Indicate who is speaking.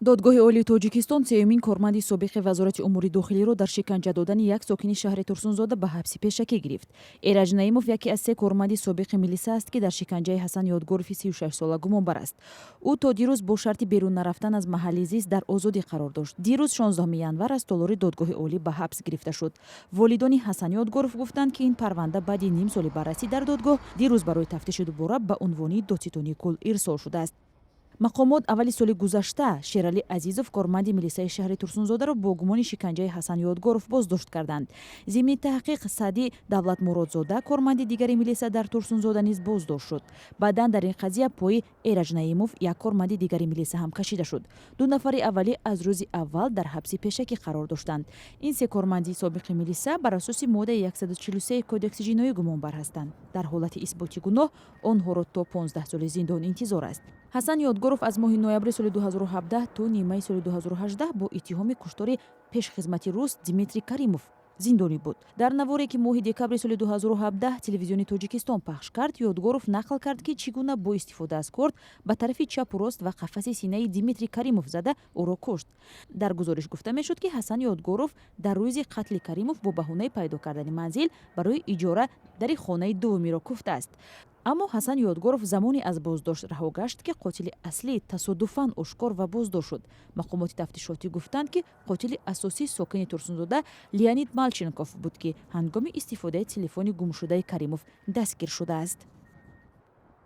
Speaker 1: Додгоҳи Олии Тоҷикистон сеюмин корманди собиқи Вазорати умури дохилиро дар шиканҷа додани як сокини шаҳри Турсунзода ба ҳабси пешакӣ гирифт. Эраҷ Наимов яке аз се корманди собиқи милиса аст, ки дар шиканҷаи Ҳасан Ёдгорови 36-сола гумонбар аст. Ӯ то дирӯз бо шарти берун нарафтан аз маҳалли зист дар озодӣ қарор дошт. Дирӯз, 16 январ, аз толори Додгоҳи Олӣ ба ҳабс гирифта шуд. Волидони Ҳасан Ёдгоров гуфтанд, ки ин парванда баъди ним соли баррасӣ дар додгоҳ дирӯз барои тафтиши дубора ба унвони додситонии кулл ирсол шудааст. Мақомот аввали соли гузашта Шералӣ Азизов, корманди милисаи шаҳри Турсунзодаро, бо гумони шиканҷаи Ҳасан Ёдгоров боздошт карданд. Зимни таҳқиқ Саъдӣ Давлатмуродзода, корманди дигари милиса дар Турсунзода, низ боздошт шуд. Баъдан дар ин қазия пои Эраҷ Наимов, як корманди дигари милиса, ҳам кашида шуд. Ду нафари аввалӣ аз рӯзи аввал дар ҳабси пешакӣ қарор доштанд. Ин се корманди собиқи милиса бар асоси моддаи 143 Кодекси ҷиноӣ гумонбар ҳастанд. Дар ҳолати исботи гуноҳ онҳоро то 15 соли зиндон интизор аст. Ҳасан Ёдгоров аз моҳи ноябри соли 2017 то нимаи соли 2018 бо иттиҳоми куштори пешхизмати рус Дмитрий Каримов зиндонӣ буд. Дар наворе, ки моҳи декабри соли 2017 Телевизиони Тоҷикистон пахш кард, Ёдгоров нақл кард, ки чӣ гуна бо истифода аз корд ба тарафи чапу рост ва қафаси синаи Дмитрий Каримов зада, ӯро кушт. Дар гузориш гуфта мешуд, ки Ҳасан Ёдгоров дар рӯзи қатли Каримов бо баҳонаи пайдо кардани манзил барои иҷора дари хонаи дуввумиро куфтааст. Аммо Ҳасан Ёдгоров замоне аз боздошт раҳо гашт, ки қотили аслӣ тасодуфан ошкор ва боздошт шуд. Мақомоти тафтишотӣ гуфтанд, ки қотили асосӣ сокини Турсунзода Леонид Малченков буд, ки ҳангоми истифодаи телефони гумшудаи Каримов дастгир шудааст.